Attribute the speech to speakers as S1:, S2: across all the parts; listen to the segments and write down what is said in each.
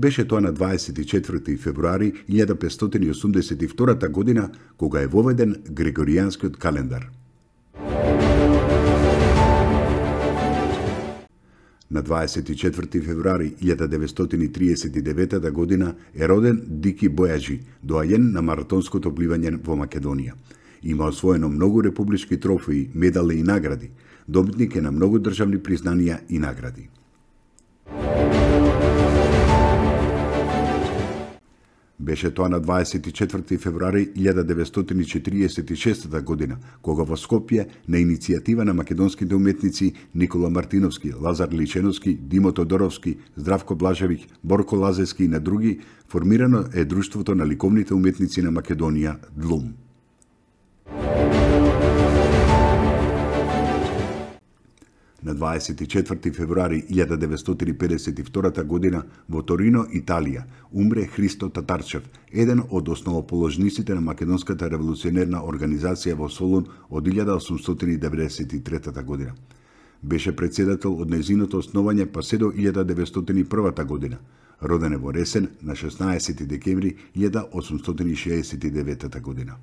S1: Беше тоа на 24 февруари 1582 година, кога е воведен Григоријанскиот календар. На 24 февруари 1939 година е роден Дики Бојаджи, доаѓен на маратонското пливање во Македонија. Има освоено многу републички трофеи, медали и награди. Добитник е на многу државни признанија и награди. Беше тоа на 24 февруари 1946 година, кога во Скопје, на иницијатива на македонските уметници Никола Мартиновски, Лазар Личеновски, Димо Тодоровски, Здравко Блажевиќ, Борко Лазевски и на други, формирано е Друштвото на ликовните уметници на Македонија, ДЛУМ. На 24 февруари 1952 година во Торино, Италија, умре Христо Татарчев, еден од основоположниците на Македонската револуционерна организација во Солун од 1893 година. Беше председател од нејзиното основање па се до 1901 година. Роден е во Ресен на 16 декември 1869 година.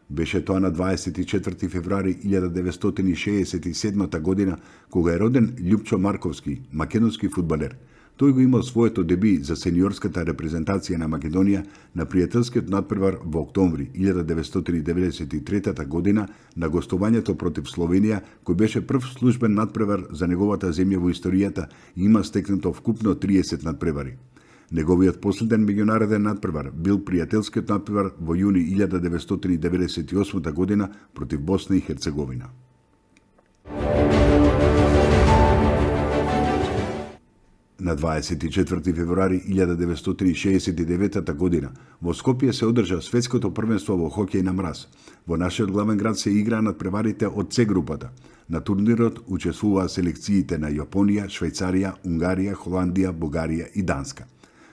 S1: Беше тоа на 24 февруари 1967 година, кога е роден Љупчо Марковски, македонски фудбалер. Тој го имал своето деби за сениорската репрезентација на Македонија на пријателскиот надпревар во октомври 1993 година на гостувањето против Словенија, кој беше прв службен надпревар за неговата земја во историјата и има стекнато вкупно 30 надпревари. Неговиот последен меѓународен надпревар бил пријателскиот надпревар во јуни 1998 година против Босна и Херцеговина. На 24 февруари 1969 година во Скопје се одржа светското првенство во хокеј на мраз. Во нашиот главен град се играа надпреварите од С групата. На турнирот учествуваа селекциите на Јапонија, Швајцарија, Унгарија, Холандија, Бугарија и Данска.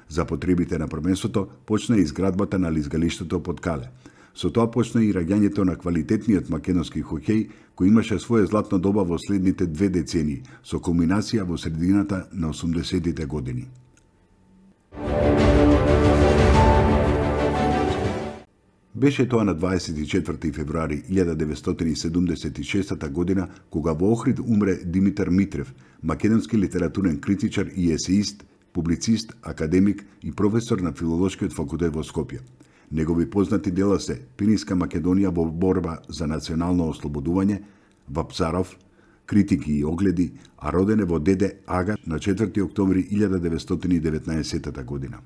S1: За потребите на првенството почна изградбата на лизгалиштето под Кале. Со тоа почна и раѓањето на квалитетниот македонски хокеј, кој имаше своја златна доба во следните 2 децении, со кулминација во средината на 80-тите години. Беше тоа на 24 февруари 1976 година, кога во Охрид умре Димитар Митрев, македонски литературен критичар и есеист, публицист, академик и професор на Филолошкиот факултет во Скопје. Негови познати дела се Пиринска Македонија во борба за национално ослободување, Вапцаров, Критики и огледи, а роден е во Деде Ага на 4 октомври 1919 година.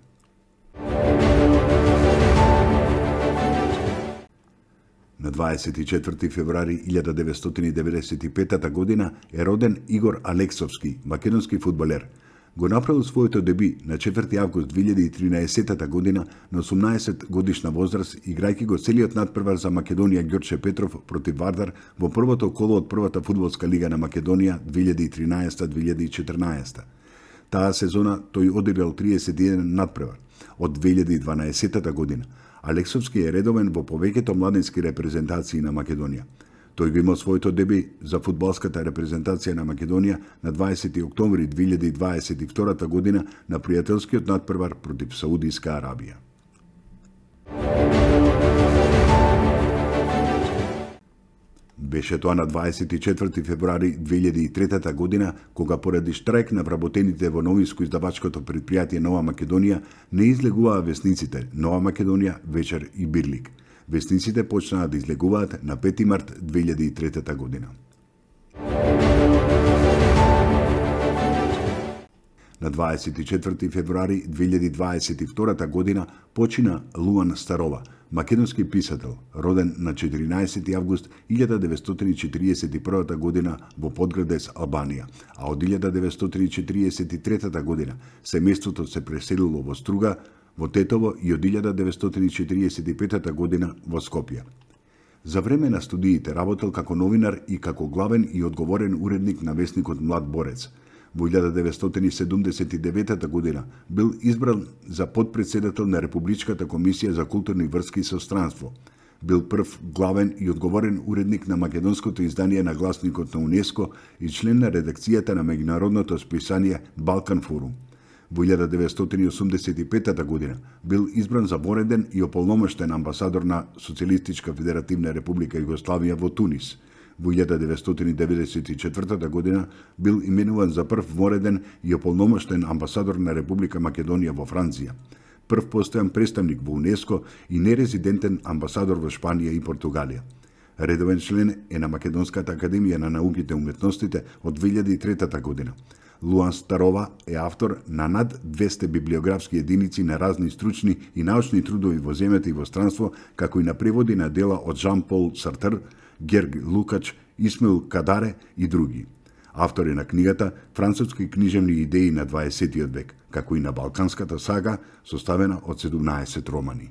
S1: На 24 февруари 1995 година е роден Игор Алексовски, македонски фудбалер. Го направил своето деби на 4 август 2013 година на 18 годишна возраст, играјќи го целиот надпревар за Македонија Ѓорче Петров против Вардар во првото коло од првата фудбалска лига на Македонија 2013-2014. Таа сезона тој одиграл 31 надпревар. Од 2012 година Алексовски е редовен во повеќето младински репрезентации на Македонија. Тој го имал своето деби за фудбалската репрезентација на Македонија на 20 октомври 2022 година на пријателскиот надпревар против Саудиска Арабија. Беше тоа на 24 февруари 2003 година, кога поради штрајк на вработените во новинско-издавачкото предпријатие Нова Македонија не излегуваа весниците Нова Македонија, Вечер и Бирлик. Весниците почнаа да излегуваат на 5 март 2003 година. На 24 февруари 2022 година почина Луан Старова, македонски писател, роден на 14 август 1941 година во Подградец, Албанија, а од 1943 година семејството се преселило во Струга, во Тетово и од 1945 година во Скопје. За време на студиите работел како новинар и како главен и одговорен уредник на весникот Млад борец. Во 1979 година бил избран за подпредседател на Републичката комисија за културни врски со странство. Бил прв главен и одговорен уредник на македонското издание на Гласникот на УНЕСКО и член на редакцијата на меѓународното списание Балкан форум. Во 1985 година бил избран за вореден и ополномоштен амбасадор на Социјалистичка Федеративна Република Југославија во Тунис. Во 1994 година бил именуван за прв вореден и ополномоштен амбасадор на Република Македонија во Франција, прв постојан представник во УНЕСКО и нерезидентен амбасадор во Шпанија и Португалија. Редовен член е на Македонската академија на науките и уметностите од 2003 година. Луан Старова е автор на над 200 библиографски единици на разни стручни и научни трудови во земјата и во странство, како и на преводи на дела од Жан-Пол Сартр, Герг Лукач, Исмаил Кадаре и други. Автор е на книгата Француски книжевни идеи на 20. век, како и на Балканската сага, составена од 17 романи.